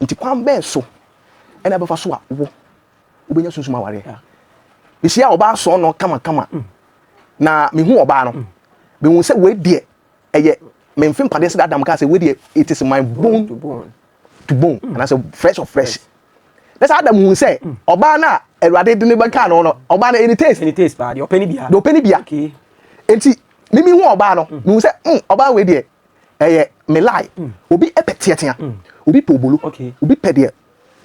Nti kwan bɛn so ɛna ɛbɛfa so a wo wobɛnya sunsum awareɛ? Mehyia ɔbaa sɔɔ no kamakama mm. na mehu ɔbaa no mm. mehu sɛ wei deɛ ɛyɛ memfe mpadeɛ sɛ Adam kaa sɛ wei deɛ it is my bone to bone, to bone. Mm. Anaasɛ fresh of fresh. Na sɛ Adam hu sɛ mm. ɔbaa no a Awurade de ne bɛkaa no no ɔbaa no ɛni taste ɛni taste paa deɛ ɔpɛ ne bia deɛ ɔpɛ ne bia nti mimi hu ɔbaa no mm. mehu sɛ mm, ɔbaa wei deɛ ɛyɛ me lie mm. Obi pɛ teatea mm. Obi pɛ obolo okay. Obi pɛ deɛ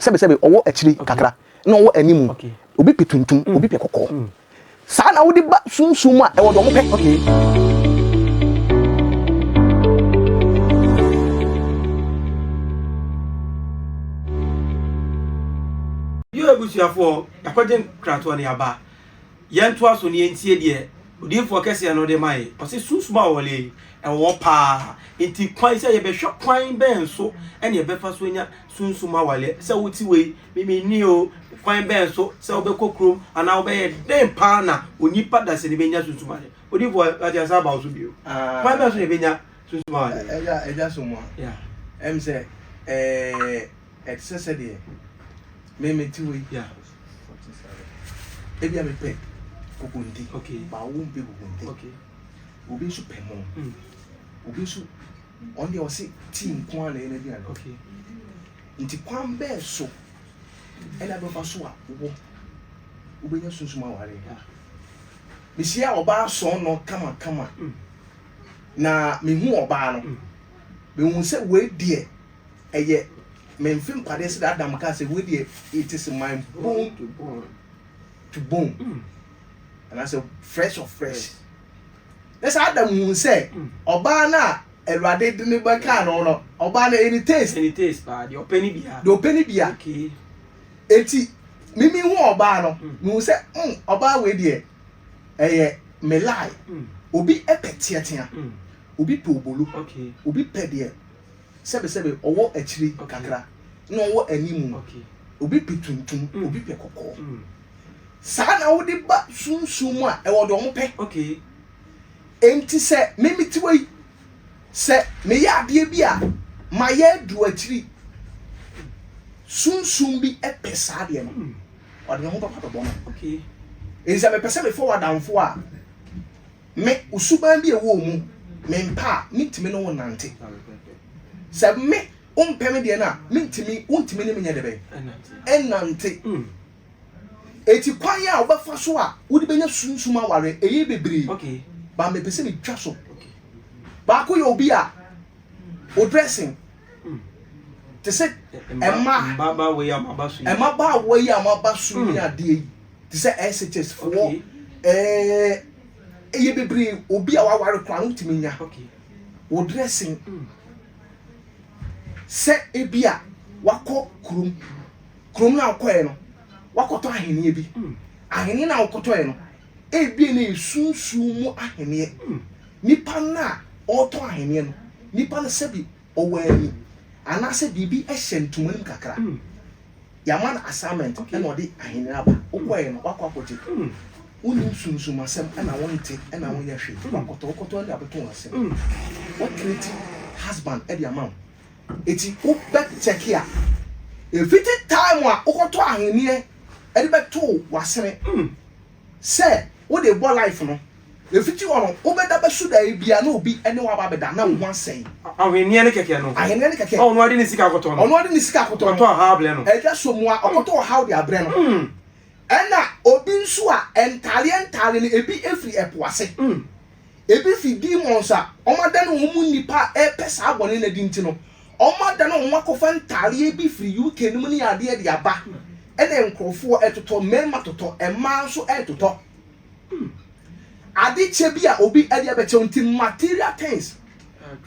sɛbesɛbe ɔwɔ akyiri okay. kakra na ɔwɔ anim okay. Obi pɛ tuntum mm. Obi pɛ kɔkɔɔ mm. Saa na wode ba sunsum mu a ɛwɔ deɛ ɔmo pɛ okay. Yo abusuafoɔ, yɛakɔgye nkratoɔ no yɛaba. Yɛntoa so na yɛntie deɛ odiyifoɔ kɛseɛ no de ma yɛn. Ɔse sunsum a wɔwɔ yi, ɛwɔ hɔ paa. Nti kwan sɛ yɛbɛhwɛ kwan bɛn so ɛna yɛbɛfa so anya sunsum awaleɛ. Sɛ wote wei, me menni o, kwan bɛn so sɛ wobɛkɔ kurom anaa wobɛyɛ dɛn paa na onipa dasani bɛnya sunsum awaleɛ. Odiyifoɔ ate asa aba wo so bio. Kwan bɛn so na yɛbɛnya sunsum awaleɛ? Ɛgya ɛgya so mu a, ɛm sɛ ɛɛ ɛte sɛ sɛdeɛ me mete hɔ yi. Yeah. Ebia mepɛ kokonte, okay. Ba wo mpɛ kokonte. Okay. Obi nso pɛ mo. Mm. Obi nso ɔno deɛ ɔse tii nko ara na ɛyɛ n'aduane. Okay. Nti kwan bɛɛ so ɛna bɛfa so a wɔ wobɛnya sunsum awareɛ. Yeah. Mehyia ɔbaa sɔn no kamakama mm. na mehu ɔbaa no mm. Mehu sɛ wei deɛ ɛyɛ me mfe nkwadeɛ sɛdeɛ Adam kaa sɛ wei deɛ it is my bone to bone, to bone. Mm. Anaasɛ fresh of fresh. Na sɛ Adam hu sɛ mm. ɔbaa no a Awurade de ne bɛkaa no no ɔbaa no ɛni taste ɛni taste paa deɛ ɔpɛ ne bia deɛ ɔpɛ ne bia okay. Eti mimi hu ɔbaa no mm. mehu sɛ mm ɔbaa wei deɛ ɛyɛ me lie mm. Obi pɛ teatea mm. Obi pɛ obolo okay. Obi pɛ deɛ sɛbesɛbe ɔwɔ akyiri kakra na ɔwɔ anim, obi pɛ tuntum, mm. obi pɛ kɔkɔɔ. Mm. Saa na wode ba sunsum mu a ɛwɔ deɛ ɔmo pɛ. Okay. Enti sɛ me mete hɔ yi, sɛ meyɛ adeɛ bi a mayɛ aduru akyiri, sunsum bi pɛ saa adeɛ no, mm. ɔde ne ho bɛba bɛbɔ no. Okay. Enti sɛ mepɛ sɛ mefa w'adamfo a, Me, wo suban bi a ɛwɔ wo mu, mempɛ a, mentumi ne wo nnante. Sɛ me, wompɛ me deɛ no a, mentumi, wontumi ne me nyɛ dɛbɛn? Ɛnnante. Mm. Eti kwan a wobɛfa so a wode bɛnya sunsum aware, ɛyɛ bebree. Okay. Ba mepɛ sɛ metwa so. Okay. Baako yɛ obi a, o dressing mm. te sɛ ɛma mmabaawa yi a wɔaba so yi, mmabaawa yi a wɔaba so yi mm. adeɛ yi te sɛ SHS foɔ Okay. ɛɛ ɛyɛ bebree obi a waware koraa no wotumi nya Okay. wo dressing Mm. sɛ ebi a wakɔ kurom kurom na akɔɛ no wakɔtɔ ahenneɛ bi Mm. ahenneɛ na akɔtɔɛ no ebi na esunsun mu ahenneɛ Mm. nipa no a ɔretɔ ahenneɛ no nipa no sɛbi ɔwɔ ani anaasɛ biribi hyɛ ntoma no mu kakra Mm. yɛama no assignment Okay. ɛna ɔde ahenni aba wokɔɛ no wakɔ akɔgye Mm. wonim sunsum asɛm ɛna wonte ɛna wonyɛ hwee wakɔtɔ wokɔtɔ ɛde abɛto wɔn asɛm Mm. wakreati husband ɛde ama wo eti wobɛ kyɛke a efiti time a wokɔtɔ ahenneɛ ɛde bɛto w'asene Mm. sɛ wode bɔ life no efiti hɔ no wobɛda bɛso da ebia na obi ɛne wo aba abɛda na wo ho asɛe Ahwenneɛ ne kɛkɛ no. Ahenneɛ ne kɛkɛ. Ɔno ade ne sika akɔtɔ no. Ɔno ade ne sika akɔtɔ no. Ɔkɔtɔ ɔhaw abrɛ no. Ɛgya so mu a ɔkɔtɔ ɔhaw de abrɛ no. Mm. Ɛna obi nso a ntaaleɛ ntaale no ebi efiri ɛpo ase. Mm. Ebi fi demons a wɔn adane wɔn mu nnipa a ɛpɛ saa bɔne no adi nti no wɔn adane wɔn akɔfa ntaaleɛ bi firi UK no mu ne adeɛ de aba ɛna nkurɔfoɔ ɛtotɔ mmarima totɔ mmaa nso ɛtotɔ. Ade kyɛ bi a obi ɛde abɛkyɛw nti material things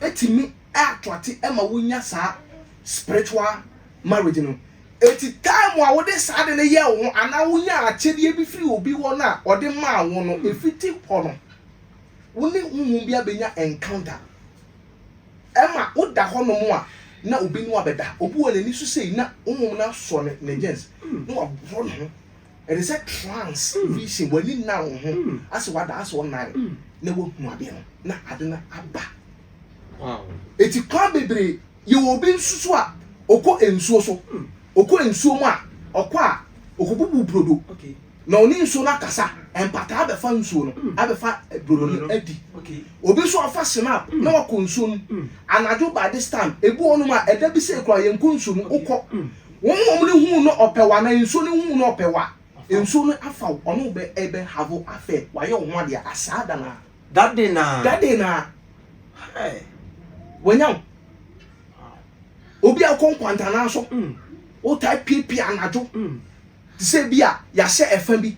etumi attracte ɛma wonya saa spiritual marriage no. Eti time a wode saa de no yɛ wo ho anaa wonya akyɛdeɛ bi firi obi hɔ no a ɔde maa wo no efiti hɔ no wo ne honhom bi abɛnya encounter ɛma woda hɔ nom a na obi ne wo abɛda. Obi wɔ n'ani so sei na honhom no asɔ ne ne jeans na waborɔ ne ho. Ɛte sɛ trance vision, w'ani nna wo ho, asɛ wada asɛ ɔnan na wahu adeɛ no na ade no aba. Wow. Eti kwan bebree yɛwɔ obi nso so a Ɔkɔ nsuo so. Ɔkɔ nsuo mu a, ɔkɔ a, ɔkɔbubu brodo. Na ɔne nsuo no akasa. Mpataa abɛfa nsuo no, abɛfa brodo no adi. Obi nso afa snap na wakɔ nsuo no mu. Anadwo by this time, ebi wɔ hɔnom a, ɛda bi sei koraa yɛnkɔ nsuo mu, wokɔ. Honhom no hu no ɔpɛ wo anaa nsuo no hu no ɔpɛ wo a, nsuo no afa wo, ɔne wo bɛ ɛbɛ have affair, wayɛ wo ho adeɛ a, saa da no ara. That day naa. That day naa. Hey. Wanya wo. Obi a wokɔ nkwantanaa so, wotaa piapia anadwo, te sɛ bi a yɛahyɛ ɛfa bi,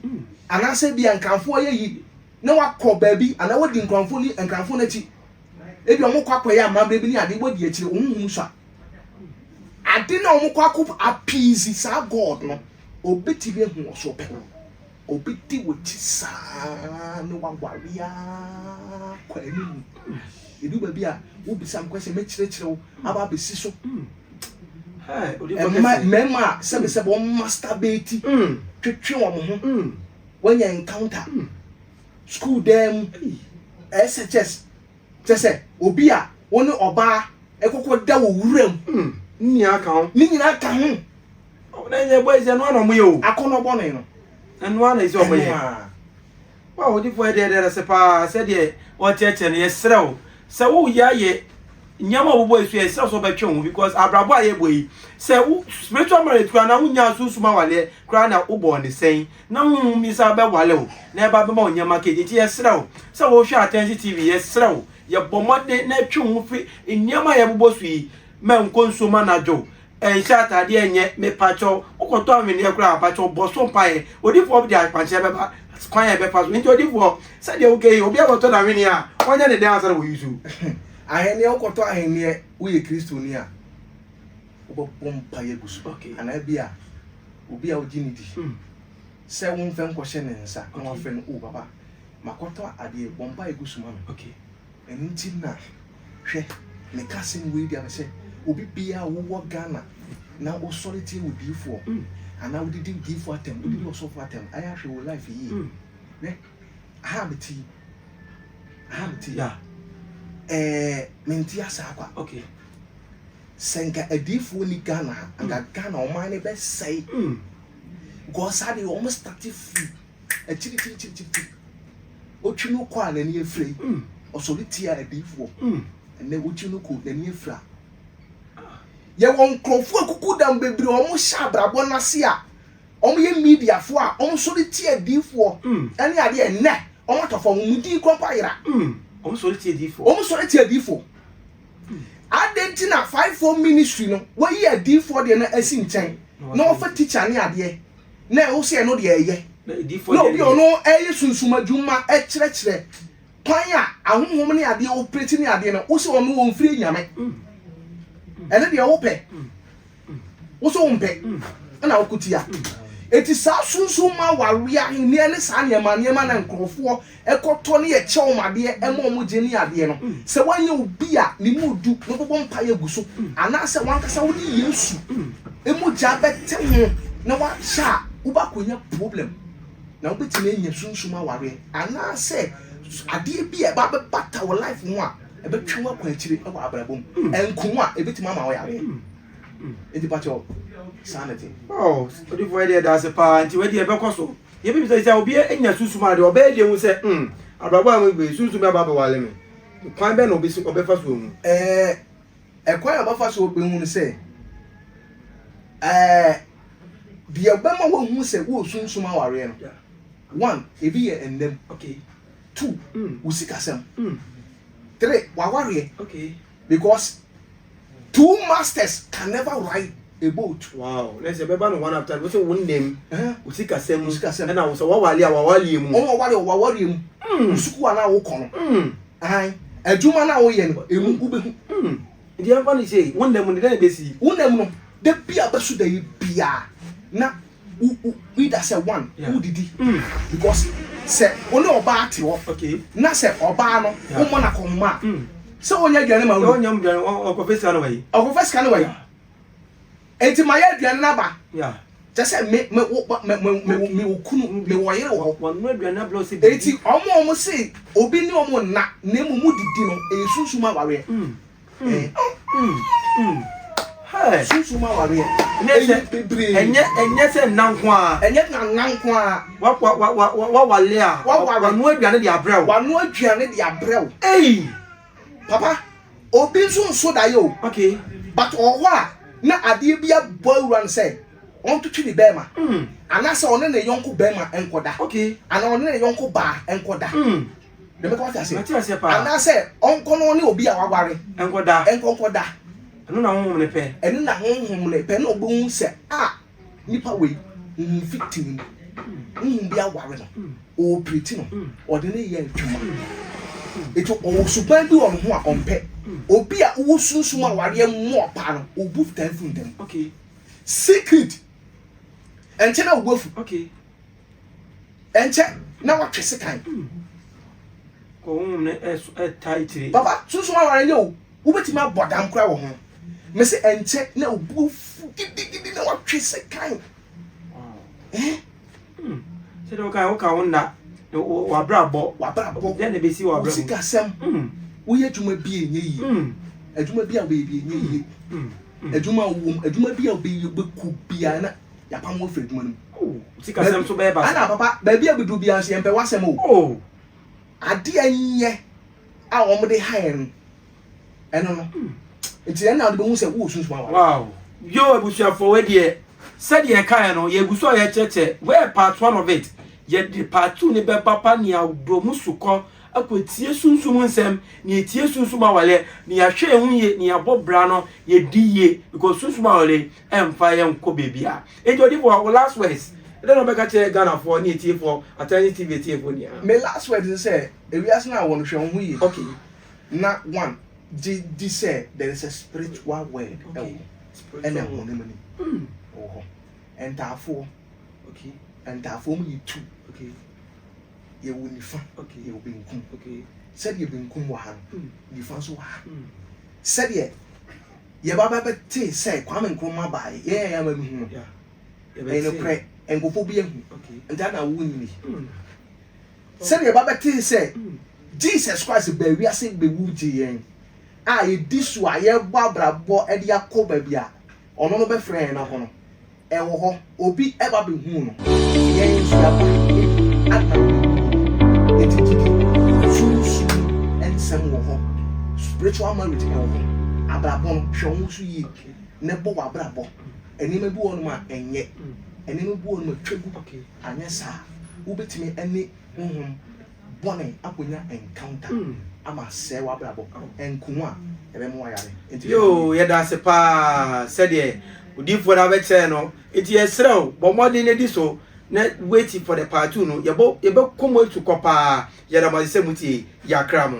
anaasɛ bi a nkranfoɔ yɛ yi, na wakɔ baabi anaa wadi nkranfoɔ ni nkranfoɔ no akyi. Ebi a wɔkɔ akɔyɛ amammerɛ bi ne ade, wadi akyire, honhom sua. Ade na wɔkɔ akɔ appease saa God no, obetumi ahu wɔ so pɛ. Obedi w'akyi saa ne waware ara kɔ anim. Edu baabi a wobisa me question mɛkyerɛkyerɛ wo aba abɛsi so. Ɛma mmarima a sɛbesɛbe wɔn masturbate twetwe wɔn ho wɔanya encounter school dan mu SHS kyɛ sɛ obi a wo ne ɔbaa ɛkɔkɔ da wɔ wuram. Ne nyinaa ka ho. Ne nyinaa ka ho. Na ɛnyɛ boys ɛno ana ɔmo yɛ o. Akɔnɔ bɔne no. Ɛno ana ɛsɛ ɔmo yɛ. Wa odifoɔ yɛ deɛ deɛ sɛ paa sɛdeɛ ɔkyerɛkyerɛ no yɛsrɛ wo sɛ woyɛ ayɛ nneɛma a wɔbɔ esu yɛsrɛ sɛ ɔbɛtwe ho because abrabɔ a yɛbɔ yi sɛ wo spiritual marriage koraa na wonya sunsum awaleɛ koraa na wobɔɔ ne sɛn na honhom yi sa bɛwale wo na ɛba bɛma wo nneɛma kegye nti yɛsrɛ wo sɛ wohwɛ Attention TV yɛsrɛ wo yɛbɔ mmɔden na twe ho firi nneɛma a yɛbobɔ so yi ma nkɔ nsuom anadwo Ɛnhyɛ ataadeɛ nyɛ mepakyɛw wokɔtɔ ahweneɛ koraa pakyɛw bɔ so mpaeɛ odifoɔ de akwankyerɛ bɛba kwan a ɛbɛfa so nti odifoɔ sɛdeɛ woka yi obi abɔtɔ n'ahweneɛ a ɔnyɛ ne dɛn ansa na wɔyi so. Ahweneɛ wokɔtɔ ahweneɛ woyɛ kristoni a wobɛbɔ mpaeɛ agu so okay. Anaa bi a obi a wogye ne di mm. sɛ womfɛ nkɔhyɛ ne nsa na wafrɛ no o papa makɔtɔ adeɛ bɔ mpaeɛ gu so ma me okay. Ɛno nti na hwɛ meka asɛm wei de aba sɛ obi biara a wowɔ Ghana na wosɔre tie wo diifoɔ anaa wodidi diifoɔ atɛm wodidi ɔsɔfoɔ atɛm ayɛ ahwɛ wo life yie hwɛ aha a mete yi aha a mete yi ɛɛ mente asaa kwa okay sɛ nka adiifoɔ ni Ghana ha anka Ghana ɔman no bɛsɛe because saa deɛ wɔn start firi akyirikyirikyirikyiri. Otwi no kɔ a n'ani afira yi, ɔsɔre tia adiyifoɔ. Ɛnnɛ wotwi no kɔ n'ani afira. Yɛwɔ nkurɔfoɔ akukudam bebree a wɔhyɛ abrabɔ no ase a wɔyɛ mediafoɔ a wɔsɔre tia adiyifoɔ ɛne adeɛ ɛnnɛ wɔn atɔ fam wɔn din koraa mpo ayera. Wɔsɔre tia adiyifoɔ. Wɔsɔre tia adiyifoɔ. Adɛn nti na fivefold ministry no wɔyi adiyifoɔ deɛ no asi nkyɛn na wɔfa teacher ne adeɛ na ɛwɔ sɛ ɛno deɛ ɛyɛ na obi a ɔno ɛyɛ sunsum adwuma ɛkyerɛkyerɛ kwan a ahonhom ne adeɛ operate ne adeɛ no wosɛ ɔno ɔmfiri nyame ɛno deɛ wopɛ wosɛ wompɛ ɛna wokotia eti saa sunsum ma awareɛ ahenniɛ ne saa nneɛma nneɛma na nkurɔfoɔ ɛkɔtɔ ne yɛkyɛ wɔn adeɛ ɛma wɔn gye ne adeɛ no sɛ woanyɛ obi a ne mu du na wobɛbɔ mpaeɛ agu so anaasɛ wankasa wo ne Yesu mogya bɛte ho na wahyɛ a wobɛakɔnya problem na wobɛtumi anya sunsum awareɛ anaasɛ adeɛ bi a ɛba bɛbata wo life ho a ɛbɛtwe wo akɔ akyire wɔ abrabɔ mu ɛnko a ɛbɛtumi ama wo yareɛ nti pakyɛ saa na ɛte. Oh, odifoɔ yɛ deɛ da ase paa nti wei deɛ ɛbɛkɔ so. Yɛbɛbisa sɛ obi anya sunsum a deɛ ɔbɛyɛ deɛ hu sɛ mm abrabɔ a mebɔ yi sunsum bi aba abɛwale me. Kwan bɛn na obi ɔbɛfa so ahu? Ɛɛ ɛkwan a ɔbɛfa so ɔbɛhu no sɛ ɛɛ deɛ ɔbɛma wahu sɛ wɔ sunsum awareɛ no one ebi yɛ ɛnam okay two wo sikasɛm three wawareɛ okay because two masters can never ride a boat. Wow, na sɛ bɛba no one after wo sɛ wo nnam, wo sikasɛm mu, ɛna wo sɛ wawale a wawaleɛ mu. Wɔn wawale a wawaleɛ mu. Wo sukuu a na wokɔ no. Ahan, adwuma na woyɛ no, emu wobɛhu. Nti yɛmfa no sei, wo nnam no dɛn na ɛbɛsi? Wo nnam no, da bi a bɛso da yi biara na wo wo either sɛ one wodidi because sɛ wo ne ɔbaa te hɔ na sɛ ɔbaa no wommɔ no akɔnhoma a sɛ ɔnyɛ aduane ma wo ɔnyɛ aduane ɔkɔfɛ sika no wayi ɔkɔfɛ sika no wayi enti ma yɛ aduane no aba kyɛ sɛ me me wo me me me wo kunu me wɔ yere wɔ hɔ enti ɔmo ɔmo se obi ne ɔmo nna na emu mu didi no ɛyɛ sunsum awareɛ. Sunsum awareɛ ɛyɛ bebree. Ɛnyɛ ɛnyɛ sɛ nna nko ara. Ɛnyɛ nna nko ara. Wa wa wa wa wawale a. Waware. Wanoa aduane de abrɛ wo. Wanoa aduane de abrɛ wo. Ei! Papa, obi nso nso daeɛ o. Okay. But ɔwɔ hɔ a na adeɛ bi abɔ awura no sɛ ɔntwetwe ne bɛrima. Anaasɛ ɔne ne yɔnko bɛrima nkɔda. Okay. Anaa ɔne ne yɔnko baa nkɔda. Deɛ mɛka wate aseɛ. Mate aseɛ paa. Anaasɛ ɔnkɔ no ɔne obi a waware. Nkɔda. Nkɔ nkɔda. Ɛno na honhom no pɛ. Ɛno na honhom no pɛ na ɔbɛhu sɛ a nipa wei honhom fiti ne mu. Honhom bi aware no. Ɔɔpireti no. Ɔde no yɛ adwuma. Eti ɔwɔ suban bi wɔ ne ho a ɔmpɛ. Obi a wowɔ sunsum awareɛ mmoa paa no, obu taa fu ntɛm. Okay. Secret. Ɛnkyɛ na obu afu. Okay. Ɛnkyɛ na watwe sekan. Kɔ honhom no ɛta akyire. Papa, sunsum aware nyɛ o. Wobɛtumi abɔ dam koraa wɔ ho. Mese ɛnkyɛ na obu afu gidigidi na watwe sekan. Eh? Sɛdeɛ woka woka wo nna, w'abrabɔ. W'abrabɔ. Dɛn na ɛbɛsi wɔ abrabɔ mu? Sikasɛm. Woyɛ adwuma bi a ɛnyɛ yie. Adwuma bi a wobɛyɛ bi ɛnyɛ yie. Adwuma a wowɔ mu, adwuma bi a wobɛyɛ wobɛkɔ biara na yɛapam wo afiri adwuma no mu. Oh, sikasɛm nso bɛyɛ basa. Ana papa, baabi a bɛduru biara nso yɛmpɛ w'asɛm o. Oh. Adeɛ nyɛ a wɔde ha yɛn no, ɛno no. Nti ɛno na wode bɛhu sɛ wowɔ sunsum aware. Wow. Yo abusuafoɔ wei deɛ sɛdeɛ ɛkaeɛ no yɛgu so a yɛkyerɛkyerɛ wei part one of it yɛde part two ne bɛba pa nea dɔ mu sukɔ akɔtie sunsum nsɛm na yɛtie sunsum awaleɛ na yɛahwɛ yɛn ho yie na yɛabɔ bra no yɛdi yie because sunsum awaleɛ ɛmfa yɛn nkɔ baabi a nti odifoɔ wo last words ɛdɛ na wobɛka kyerɛ Ghanafoɔ ne atiefoɔ Atlantic TV atiefoɔ nyinaa. Me last words ne sɛ ewiase no a wɔ no hwɛ wo ho yie. Okay. Na one gye di sɛ there is a spiritual world ɛwɔ hɔ ɛna honam ani wɔ hɔ. Ntaafoɔ Okay. Ntaafoɔ mu yɛ tu. Okay. Yɛwɔ nifa, Okay. yɛwɔ benkum. Okay. Sɛdeɛ benkum wɔ ha no, nifa nso wɔ ha. Sɛdeɛ yɛba bɛbɛtee sɛ Kwame Nkrumah baeɛ, yɛn a yɛama no hu no, ɛyɛ nokorɛ, nkurɔfoɔ bi ahu, nti ana wonyini. Sɛdeɛ yɛba bɛtee sɛ Jesus Christ baa wiase bɛwu gyee yɛn a yɛdi so a yɛbɔ abrabɔ de akɔ baabi a ɔno no bɛfrɛ yɛn akɔ no, Ɛwɔ hɔ, obi ba behuu no. Yɛn nso yɛaba ebi adena wo bɛhu no. Enti gyidi, sunsum nsɛm wɔ hɔ, spiritual marriage ɛwɔ hɔ. Abrabɔ no, hwɛ wo ho so yie na bɔ w'abrabɔ. Nneɛma bi wɔ hɔnom a ɛnyɛ, nneɛma bi wɔ hɔnom a twa gu, anyɛ saa a wobɛtumi ne honhom bɔne akɔnya encounter ama asɛe w'abrabɔ. Ɛnko a, ɛbɛma wayare. Nti hwɛ Yoo, yie. yɛda ase paa sɛdeɛ odiyifoɔ no abɛkyerɛ no. Nti yɛsrɛ wo, bɔ mmɔden na di so na wait for the part 2 no. Yɛbɔ yɛbɛkɔ mu asu kɔ paa. Yɛda mo ase sɛ motie. Yɛakra mo.